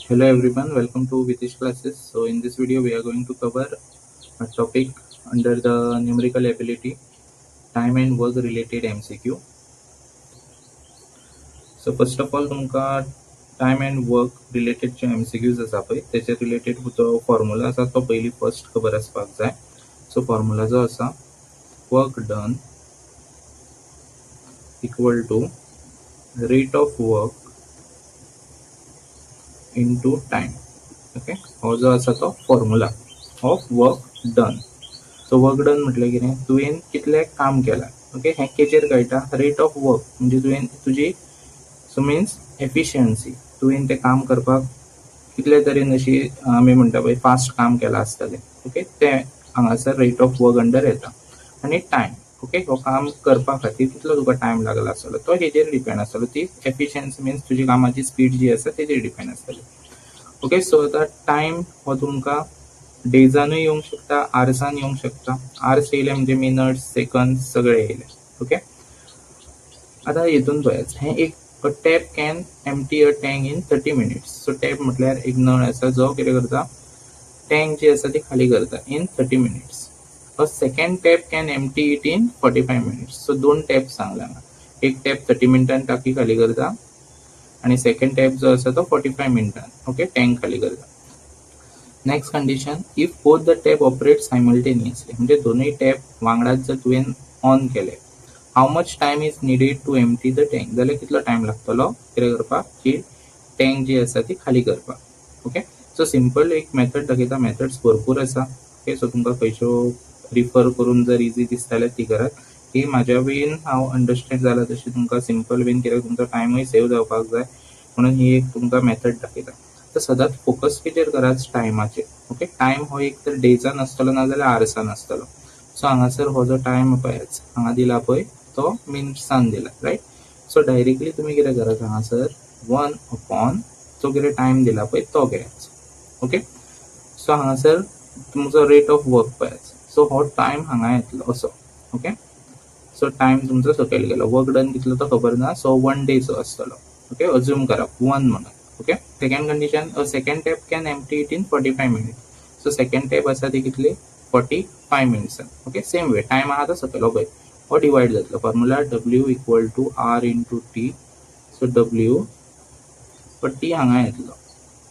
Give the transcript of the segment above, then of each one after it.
Hello everyone, welcome to Vitish classes. So in this video we are going to cover a topic under the numerical ability, time and work related MCQ. So first of all तुमकां time and work related J MCQs आसा पळय तेजे related जो formula आसा तो पयलीं first खबर आसपाक जाय. सो फॉर्मुला जो आसा, work done equal to rate of work into time. Okay, हो जो आसा तो formula of work done. So work done म्हटल्यार कितें, तुवें कितलें काम केलां. ओके, हें केचेर कळटा, रेट ऑफ वर्क म्हणजे तुवें तुजी, सो मिन्स एफिशियन्सी, तुवें तें काम करपाक कितले तरेन अशी आमी म्हणटा पळय फास्ट काम केलां आसतलें. ओके, तें हांगासर रेट ऑफ वर्क अंडर येता. आनी टायम, ओके, हो काम करपा खातीर कितलो तुका टायम लागला आसतलो तो हेजेर डिपेंड आसतलो. ती एफिशियन्सी मिन्स तुजी कामाची स्पीड जी आसा तेजेर डिपेंड आसतली. ओके, सो आतां टायम हो तुमकां डेजानूय येवंक शकता, आर्सान येवंक शकता. आर्स येयले म्हणजे मिनट्स, सेकंड्स सगळे येयले. ओके, आतां हितून पळयात, हें एक a tap can empty a tank in 30 minutes. So tap म्हटल्यार एक नळ आसा जो कितें करता, टँक जी आसा ती खाली करता in 30 minutes. A second tap can empty it in 45 minutes. So दोन टॅप सांगला हांगा, एक टॅप 30 मिनटान टाकी खाली करता आनी सेकंड टॅप जो आसा तो 45 मिनटान, ओके, टँक खाली करता. Next condition, if both the tap operate simultaneously, म्हणजे दोनूय टॅप वांगडाच जर तुवें ऑन केले, how much time is needed to empty the tank? जाल्यार कितलो टायम लागतलो कितें करपाक, की टँक जी आसा ती खाली करपाक. ओके, सो सिंपल एक मेथड दाखयता. मेथड्स भरपूर आसा. ओके, सो तुमकां खंयच्यो रिफर करून जर इजी दिसता जाल्यार ती करात. ही म्हाज्या वेन हांव अंडरस्टँड जाला तशी तुमकां सिंपल वेन, कित्याक तुमचो टायमूय सेव जावपाक जाय म्हणून ही एक तुमकां मेथड दाखयता. तर सदांच फोकस कितेर करात, टायमाचेर. ओके, टायम हो एक तर डेजान आसतलो नाजाल्यार आर्सान आसतलो. सो हांगासर हो जो टायम पळयात हांगा दिला पळय, तो मिनट्सान दिला, रायट? सो डायरेक्टली तुमी कितें करात, हांगासर वन अपॉन जो कितें टायम दिला पळय तो घेयात. ओके, सो हांगासर तुमचो रेट ऑफ वर्क पळयात. सो हो टायम हांगा येतलो असो. ओके, सो टायम तुमचो सकयल गेलो. वर्क डन कितलो तो खबर ना, सो वन डेचो आसतलो. ओके, अज्यूम करप वन म्हणून. Okay, second condition, a second tap can empty it in 45 minute. So second tap आसा ती कितली, 45 मिनट्सान. ओके, सेम वे टायम आहा तो सकयल पळय हो डिवायड जातलो. Formula W equal to R into T. So W, but T हांगा येतलो.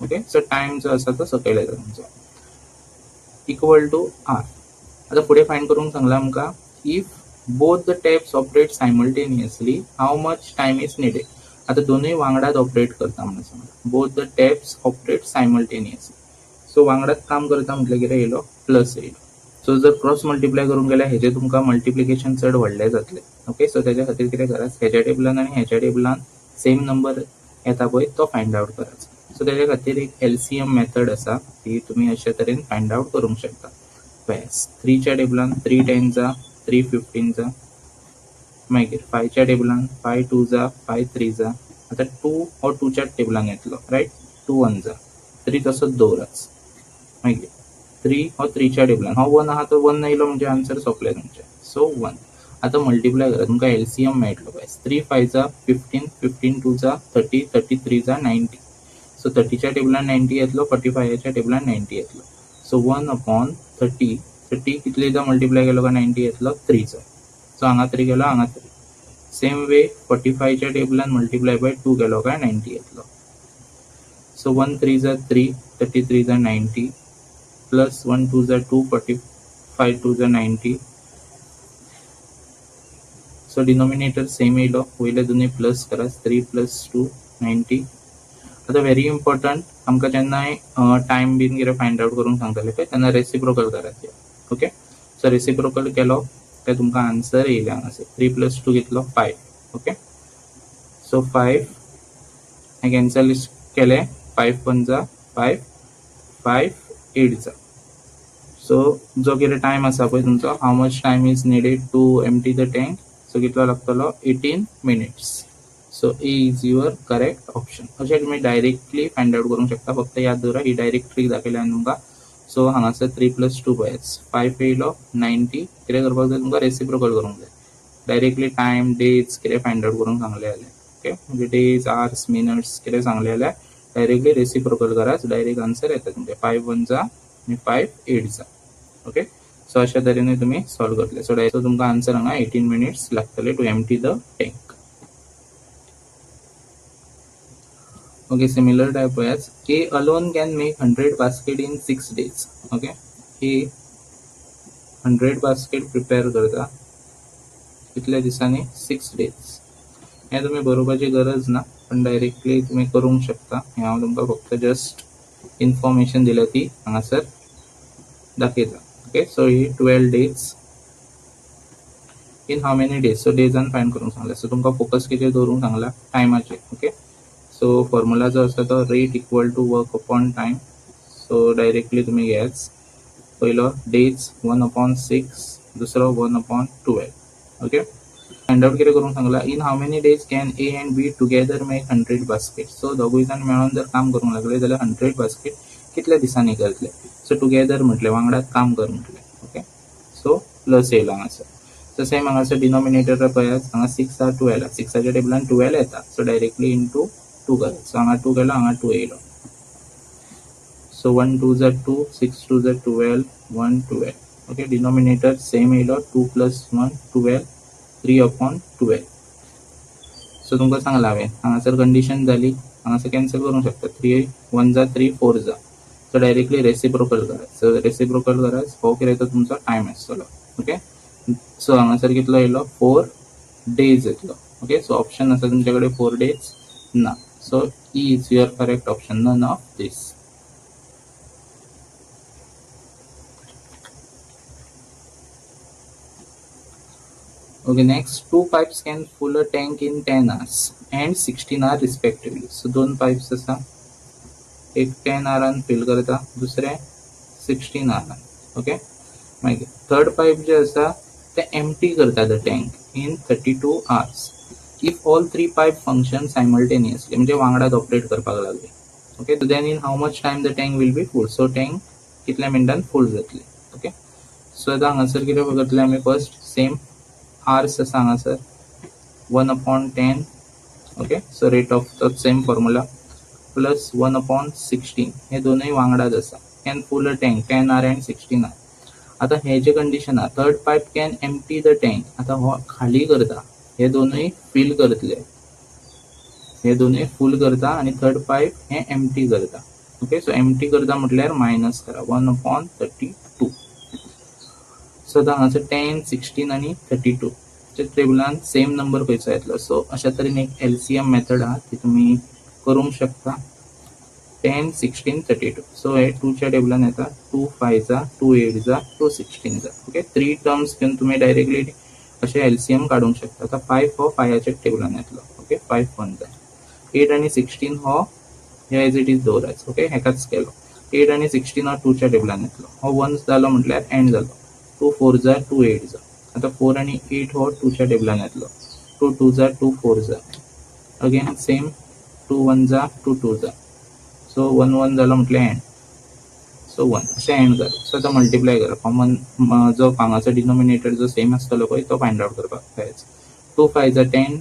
ओके, सो टायम जो आसा तो सकयल येता तुमचो, इक्वल टू are. आतां फुडें फायंड करूंक सांगलां आमकां, if both the taps operate simultaneously, how much time is needed? आतां दोनूय वांगडाच ऑपरेट करता म्हणून सांगलां, both the taps operate simultaneously. So वांगडाच काम करता म्हटल्यार कितें येयलो, प्लस येयलो. सो जर क्रॉस मल्टिप्लाय करूंक गेल्यार हेजें तुमकां मल्टिप्लिकेशन चड व्हडलें जातलें. ओके, सो तेज्या खातीर कितें करात, हेज्या टेबलान आनी हेज्या टेबलान सेम नंबर येता पळय तो फायंड आवट करात. सो तेज्या खातीर एक एलसीएम मेथड आसा, ती तुमी अशे तरेन फायंड आवट करूंक शकता. पळयात, थ्रीच्या टेबलान थ्री टेन जा, थ्री 15 जा. मागीर फायच्या टेबलान फाय टू जा, फाय थ्री जा. आतां टू हो टूच्या टेबलान येतलो, रायट? टू वन जा, थ्री तसोच दवरात. मागीर थ्री हो थ्रीच्या टेबलान, हो वन आहा, तो वन येयलो म्हणजे आन्सर सोंपलें तुमचें. So one. आतां मल्टिप्लाय करात, तुमकां एलसीएम मेळटलो. पळय, थ्री फाय जा 15, 15 टू जा 30, 33 जा 90. सो 30च्या टेबलान 90 येतलो, 45च्या टेबलान 90 येतलो. So one upon 30. 30 कितलेदा मल्टिप्लाय केलो काय 90 येतलो? थ्रीचो. सो हांगा थ्री गेलो, हांगा थ्री. सेम वे 45च्या टेबलान मल्टिप्लाय बाय टू केलो काय 90 येतलो. So 1 3 za 3, 33 za 90, plus 1 2 za 2, 45 2 za 90. So denominator same येयलो, वयले दोनूय प्लस करा, 3 प्लस 2 90. आतां व्हेरी इम्पॉर्टंट, आमकां जेन्नाय टायम बीन कितें फायंड आवट करूंक सांगताले पळय तेन्ना रेसिप्रोकल करायचे. ओके, सो रेसिप्रोकल केलो काय तुमकां आन्सर येयलें हांगासर. थ्री प्लस टू कितलो? फायव. ओके, सो फायव हें कॅन्सल केलें, फायव वन जा फायव, फायव एट जा. सो जो कितें टायम आसा पळय तुमचो, how much time is needed to empty the tank, so कितलो लागतलो? 18 minutes. So A is your correct option. अशें तुमी डायरेक्टली फायंड आवट करूंक शकता. फक्त याद दवरा, ही डायरेक्ट ट्रीक दाखयल्या हांवें तुमकां. सो हांगासर थ्री प्लस टू पळयात, फायव येयलो, 90. कितें करपाक जाय तुमकां? रेसिप्रोकल करूंक जाय. डायरेक्टली टायम, डेज कितें फायंड आवट करूंक सांगलें जाल्यार, ओके, म्हणजे डेज, आवर्स, मिनट्स कितें सांगलें जाल्यार डायरेक्टली रेसिप्रोकल कराच, डायरेक्ट आन्सर येता तुमचे 5 1 जा आनी 5 8 जा. ओके, सो अशा तरेन तुमी सॉल्व करतले. सो डायरेक्ट तुमकां आन्सर हांगा 18 मिनिट्स लागतले to empty the tank. Okay, similar type पळयात. A alone can make 100 basket in 6 days. Okay, A 100 basket prepare करता कितल्या दिसांनी, 6 डेज. हें तुमी बरोवपाची गरज ना, पण डायरेक्टली तुमी करूंक शकता. हें हांव तुमकां फक्त जस्ट इन्फॉर्मेशन दिल्या ती हांगासर दाखयता. Okay, so he 12 days in how many days, so डेजान find करूंक सांगलें. सो तुमकां फोकस कितें दवरूंक सांगला, टायमाचेर. ओके, सो फॉर्मुला जो आसा तो rate equal to work upon time. So directly तुमी घेयात, पयलो डेज 1/6, दुसरो 1/12. ओके, फायंड आउट कितें करूंक सांगला, in how many days can A and B together make 100 basket. So दोगूय जाण मेळोन जर काम करूंक लागले जाल्यार 100 बास्केट कितल्या दिसांनी करतले. सो टुगेदर म्हटलें, वांगडाच काम कर म्हटलें. ओके, सो प्लस येयलो हांगासर. सो सेम हांगासर डिनॉमिनेटर पळयात, हांगा 6 आहा 12 आहा, 6च्या टेबलान 12 येता. सो डायरेक्टली इंटू 2 करात. सो हांगा 2 केलो, हांगा 2 येयलो. सो 1 2 जा 2, 6 2 जा 12, 1 12. ओके, डिनॉमिनेटर सेम येयलो, 2 प्लस 1 12, 3/12. सो तुमकां सांगलां हांवें, हांगासर कंडिशन जाली, हांगासर कॅन्सल करूंक शकता, 3 1 जा 3 4 जा. सो डायरेक्टली रेसिप्रोकल करात. सो रेसिप्रोकल करात, हो कितें तो तुमचो टायम आसतलो. ओके, सो हांगासर कितलो येयलो, 4 डेज येतलो. ओके, सो ऑप्शन आसा तुमचे कडेन 4 डेज ना. So E is your correct option, none of this. Okay, next, 2 pipes can fill a tank in 10 hours and 16 hours respectively. So 2 pipes आसा, एक 10 आवरान फिल करता, दुसरे 16 आवरान. ओके, मागीर थर्ड पायप जे आसा ते एम्प्टी करता the tank in 32 hours. If all 3 pipe function simultaneously, म्हणजे वांगडाच ऑपरेट करपाक लागले. Okay, then in how much time the tank will be full. So tank कितल्या मिनटान फूल जातली. ओके, सो आतां हांगासर कितें करतले आमी, फर्स्ट सेम आर्स आसा हांगासर 1/10. ओके, सो रेट ऑफ तो सेम फॉर्मुला प्लस 1/16, हे दोनूय वांगडाच आसा. Can full a tank 10 hour and 16 hour. आतां हे जे कंडिशन आहा, third pipe can empty the tank, आतां हो खाली करता, हे दोनूय फील करतले, हे दोनूय फूल करता आनी थर्ड पायप हे एम्प्टी करता. ओके, सो एम्प्टी करता म्हटल्यार मायनस करा 1/32. सो आतां हांगासर 10, 16 आनी 32 टेबलान सेम नंबर खंयचो येतलो. सो अशा तरेन एक LCM method आहा ती तुमी करूंक शकता. 10, 16, 32. सो हे 2च्या टेबलान येता, 2 5 जा, 2 8 जा, 2 16 जा. ओके, 3 टर्म्स घेवन तुमी डायरेक्टली अशें LCM काडूंक शकता. आतां 5 हो 5च्या टेबलान येतलो. ओके, 5 1 जा, 8 आनी 16 हो हे एज it is दवराच. ओके, हेकाच केलो. 8 आनी 16 हो 2च्या टेबलान येतलो, हो 1 जालो म्हटल्यार एंड जालो. 2 4 जा, 2 8 जा. आतां 4 आनी 8 हो 2च्या टेबलान येतलो, 2 2 जा, 2 4 जा. अगेन सेम 2 1 जा, 2 2 जा. सो 1 1 जालो म्हटल्यार एंड. सो 1 अशें एंड जालें. सो आतां मल्टिप्लाय करा, कॉमन जो हांगाचो डिनॉमिनेटर जो सेम आसतलो पळय तो फायंड आवट करपाक जाय. 2 5 जा 10,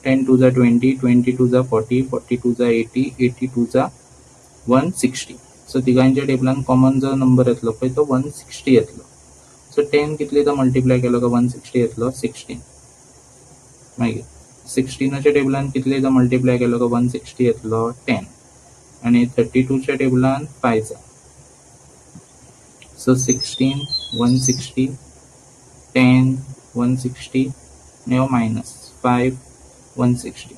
10 2 जा 20, 22 जा 40, 42 जा 80, 82 जा 160. सो तिगांच्या टेबलान कॉमन जो नंबर येतलो पळय तो 160 येतलो. सो 10 कितले तो मल्टिप्लाय केलो काय 160 येतलो, 16. मागीर 16च्या टेबलान कितले तो मल्टिप्लाय केलो काय 160 येतलो, 10. आनी 32च्या टेबलान 5 जा. सो 16, 160, 10, 160 आनी हो मायनस 5, 160.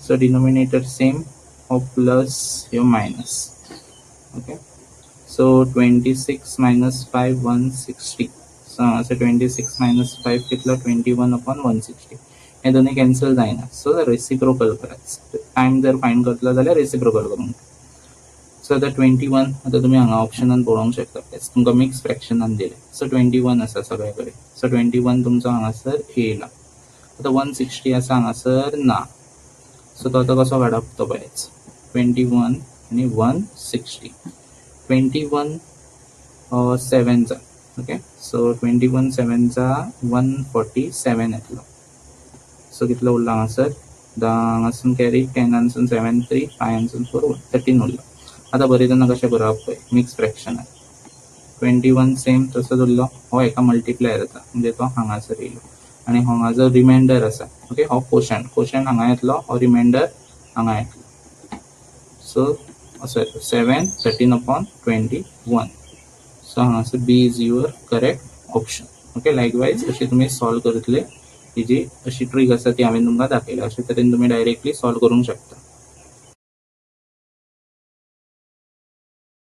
सो डिनॉमिनेटर सेम, हो प्लस ह्यो minus. Okay, so 26 minus 5 160. So हांगासर 26 मायनस 5 कितलो, 21/160. हे दोनूय कॅन्सल जायना, सो रेसिप्रोकल करात. टायम जर फायंड करतलो जाल्यार रेसिप्रोकल करूंक. सो आतां 21, आतां तुमी हांगा ऑप्शनान पळोवंक शकता, तुमकां मिक्स फ्रॅक्शनान दिलें. सो 21 आसा सगळे कडेन. सो 21 तुमचो हांगासर येयला. आतां 160 आसा हांगासर ना. सो तो आतां कसो काडप तो पळयात. 21 आनी 160, 21 7 जा. ओके, सो 21 7 जा 147 येतलो. सो कितलो उरला हांगासर, हांगासून carry, 10नासून seven, three, फायनासून four, one, 13 उरलो. आतां बरयतना कशें बरोवप पळय. मिक्स फ्रॅक्शनान 21 सेम तसोच उरलो. हो हेका मल्टिप्लाय जाता, म्हणजे तो हांगासर येयलो आनी हांगा जो रिमायंडर आसा, ओके, हो कोशंट, कोशंट हांगा येतलो, हो रिमायंडर हांगा येतलो. सो असो येतो 7 13 upon 21. सो हांगासर B is your correct option. Okay, likewise अशी तुमी सॉल्व करतले. ही जी अशी ट्रीक आसा ती हांवें तुमकां दाखयल्या. अशे तरेन तुमी डायरेक्टली सॉल्व करूंक शकता.